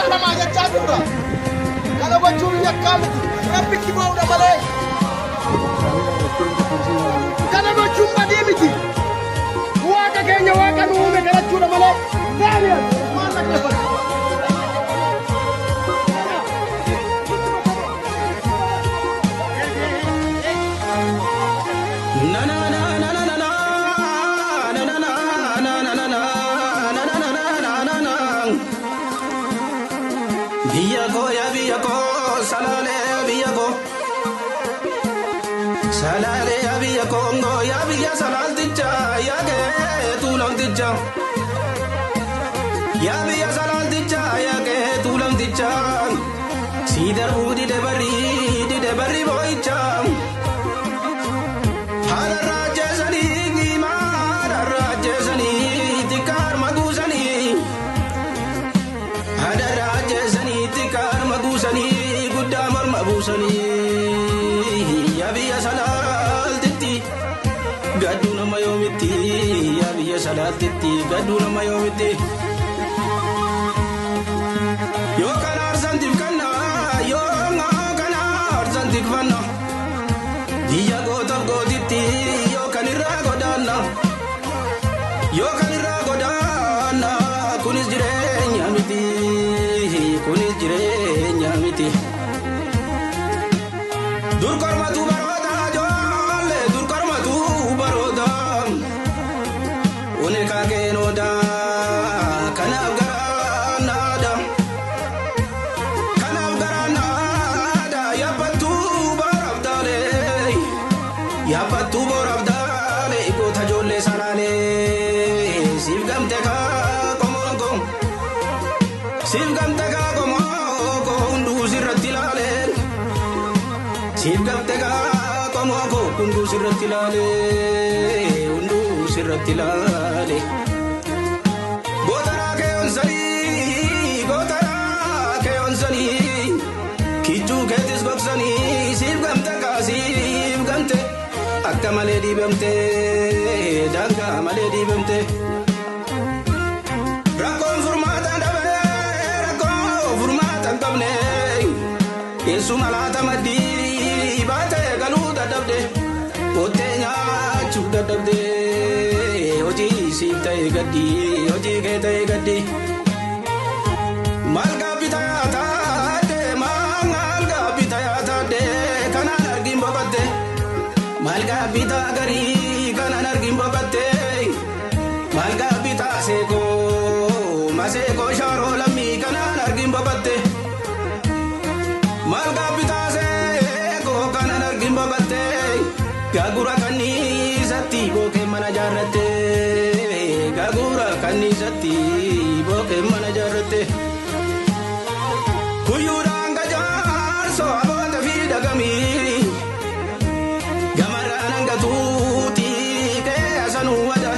Lamaa jechaa jirra. Kana gochuun yakkaa miti. Rabbitti ba'uudha malee. Kana gochuun badii miti. Waaqa keenya Waaqa nu uume kadhachuudha malee. Deebi'an maal dhaggeeffatu? Biyya koo yaa biyya koo salaalee biyya koo salaalee yaa biyya Koongoo yaa biyya salaalticha yaa keetuu lamticha yaa biyya salaalticha yaa keetuu lamticha si darbuu dide barri boo'icha haala raajjeessanii maala raajjeessanii xiqqaar maguusanii. Haadha raajjeessanii xiqqaar maguusanii guddaa morma buusanii yaa biyya salaaltitti gadduu nama yoomitti yaa biyya salaaltitti gadduu nama yoomitti. Yoo kana aarsan tifkannaa yoo kana aarsan tikfanna biyya gootaaf gootitti yoo kan irraa godaanna yoo kan irraa godaanna kunis jireenya miti kunis jireenya miti. Dur kormatu baroota ijoollee dur kormatu baroota one kaakeen odaa kanaaf garaa naada kanaaf garaa naada yaabbattuu boorabdaalee yaabbattuu boorabdaalee goota ijoollee salaalee siif gamte kaa qomoon koo siif gamte kaa qomoo koo hunduu sirratti ilaalee siif gamte kaa qomoo koo hunduu sirratti ilaalee hunduu sirratti ilaalee. Gootaraa keeyonsanii gootaraa keeyonsanii kichuu keetis gogsanii siif gamte kaa siif gamte akka malee dhiibamte daangaa malee dhiibamte. Rakkoon furmaata dhabee rakkoo furmaata hin qabne eessuma laata maddii baatee galuu dadhabde qottee nyaachuu dadhabde hojii siif ta'e gaddi hojii kee ta'e gaddi. Maal gaabbitaa taate maal gaabbitaa taate kanaan argin boqotte maal gaabbitaa garii kanaan argin boqotte maal gaabbitaa seekoo maseekoo shaaroo lammii kanaan argin boqotte maal gaabbitaa seekoo kanaan argin boqotte gaagura kanniisatti bookee mana jaarratte gaagura kanniisatti bookee mana jaarratte. Kuyyuudhaan gajaarsoo aboota fi dagamii gamarraan hangatuuti keessa nuu wada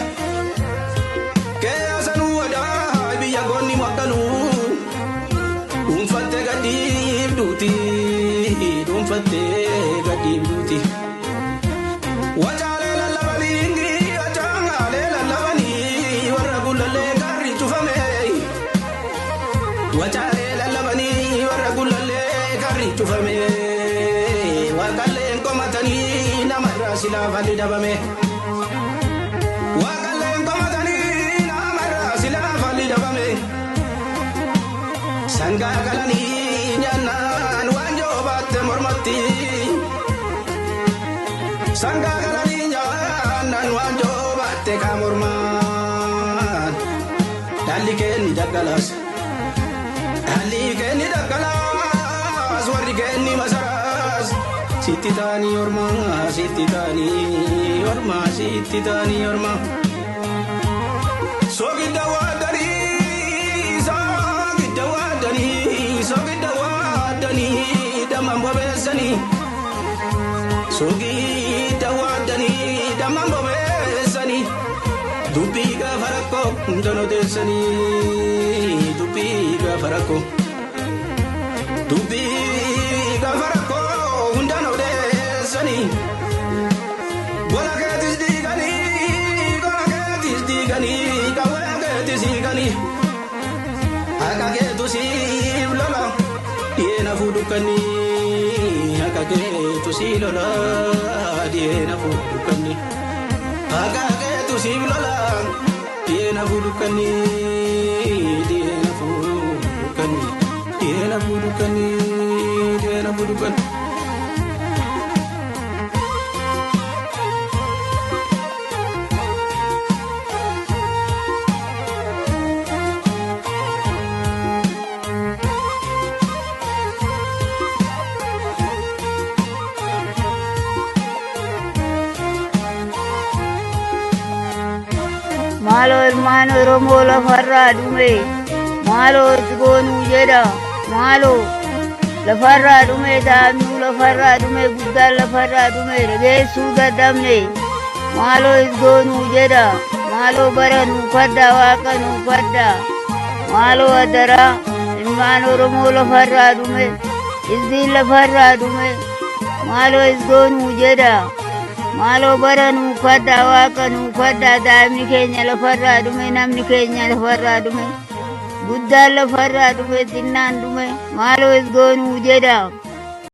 keessa nuu wada biyya goonni mokkaluu dhuunfattee gadhiif duuti dhuunfattee gadhiif duuti. Wacaalee lallabanii wacaalee lallabanii warra gullallee garri cufame wacaalee lallabanii warra gullallee garri cufame waaqalleen qomatanii namarraa silaa falli dhabame waaqalleen qomatanii namarraa silaa falli dhabame sangaa qalanii nyaannaan waanjoo baatte mormatti. Sangaa galanii nyaannaan waanjoo baatte kaa mormaan dhalli keenni daggalaas dhalli keenni daggalaas warri keenni masaraas sitti taanii ormaa sitti taanii ormaa sitti taanii ormaa. Soogidda waadanii soogidda waadanii soogidda waadanii dammaan bobeessanii. Soogidda waadanii dammaan bobeessanii dubbii gaafa rakkoo hundaan odeessanii dubbii gaafa rakkoo dubbii gaafa rakkoo hundaan odeessanii gola keetis diiganii gola keetis diiganii qawwee keetis hiikanii haqa keetu siif dukkanni haqa keetu si lola dhiyeena fuudhu haqa keetu si lola dhiyeena fuudhu dhiyeena fuudhu dhiyeena fuudhu dhiyeena fuudhu. Maaloo ilmaan Oromoo lafarraa dhume, maaloo itti goonuu jedha, maaloo lafarraa dhume daa'imnuu lafarraa dhume guddaan lafarraa dhume dhageessuu dadhabne, maaloo itti goonuu jedha, maaloo bara nuu kadhaa waaqa nuu kadhaa, maaloo adaraa ilmaan Oromoo lafarraa dhume, izdiin lafarraa dhume, maaloo itti goonuu jedha. Maaloo bara nuu kadhaa waaqa nuu kadhaa daa'imni keenya lafarraa dhume namni keenya lafarraa dhume guddaan lafarraa dhume xinnaan dhume maaloo isgoonuu jedha.